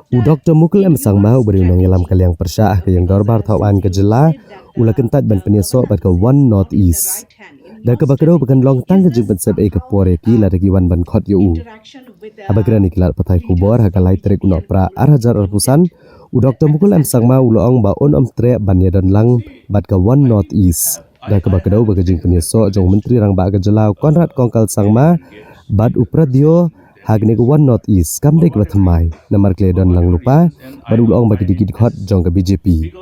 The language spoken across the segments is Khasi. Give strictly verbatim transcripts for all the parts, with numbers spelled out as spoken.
U Doktor Mukul M Sangma, uba dei u nongïalam ka liang pyrshah ha ka ïing dorbar thawaiñ ka jylla, u la kyntait ban pynïasoh bad ka One North East. Da kaba kdew ba kan long tang ka jingpynsep ei ka por ïa ki lada ki wan ban khot ïa u. Haba kren ïa ki lad pathai khubor ha ka lai tarik u Nohprah ar hajar arphew san, u Doktor Mukul M Sangma u la ong ba un ym treh ban ïadon lang bad ka One North East. Da kaba kdew ba ka jingpynïasoh jong u Myntri Rangbah ka jylla u Conrad Kongkal Sangma bad u Pradyot ha kane ka One North East kam dei kaba thymmai, namar ki la ïadon lang lypa bad u la ong ba ki dei ki dkhot jong ka B J P.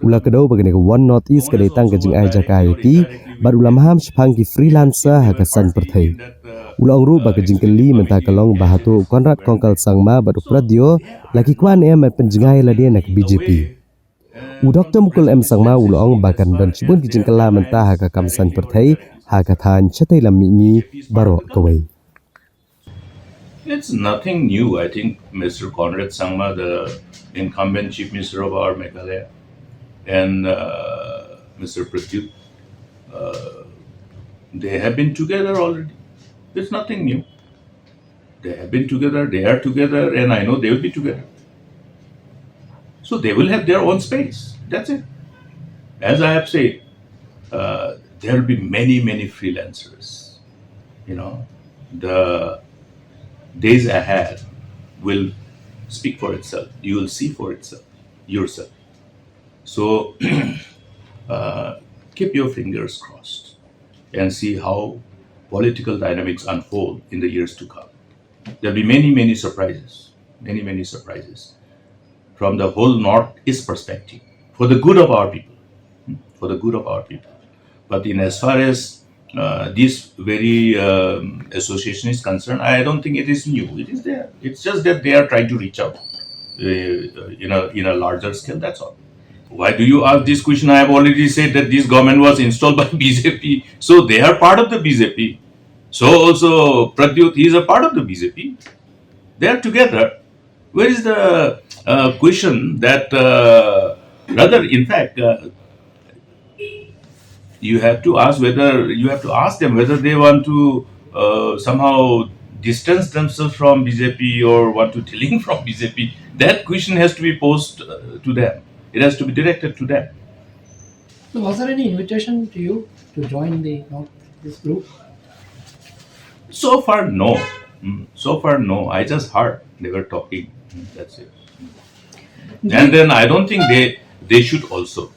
U la kdew ba kane ka One North East ka dei tang ka jingai jaka ïa ki bad u la maham shaphang ki freelancer ha ka saiñ pyrthei. U la ong ruh ba ka jingkylli mynta ka long ba hato u Conrad Kongkal Sangma bad u Pradyot la ki kwah ne em ban pynjngai lade na ka B J P. U Doktor Mukul M Sangma u la ong ba kan don shibun ki jingkylla mynta ha ka kam saiñ pyrthei ha ka thaiñ shatei lam mihngi baroh kawei. It's nothing new. I think Mister Conrad Sangma, the incumbent Chief Minister of our Meghalaya, and uh, Mister Pradyot, uh, they have been together already. It's nothing new. They have been together, they are together, and I know they will be together. So they will have their own space. That's it. As I have said, uh, there will be many, many freelancers. You know, the days ahead will speak for itself. You will see for itself, yourself. So uh, keep your fingers crossed and see how political dynamics unfold in the years to come. There'll be many, many surprises, many, many surprises from the whole Northeast perspective for the good of our people, hmm, for the good of our people. But in as far as uh, this very um, association is concerned, I don't think it is new. It is there. It's just that they are trying to reach out uh, in a in a larger scale. That's all. Why do you ask this question? I have already said that this government was installed by B J P, so they are part of the B J P. So also Pradyot, he is a part of the B J P. They are together. Where is the uh, question that uh, rather, in fact, uh, you have to ask whether you have to ask them whether they want to uh, somehow distance themselves from B J P or want to delink from B J P. That question has to be posed uh, to them. It has to be directed to them. So was there any invitation to you to join the North this group? So far, no. Mm, so far, no. I just heard they were talking. Mm, that's it. And then I don't think they they should also.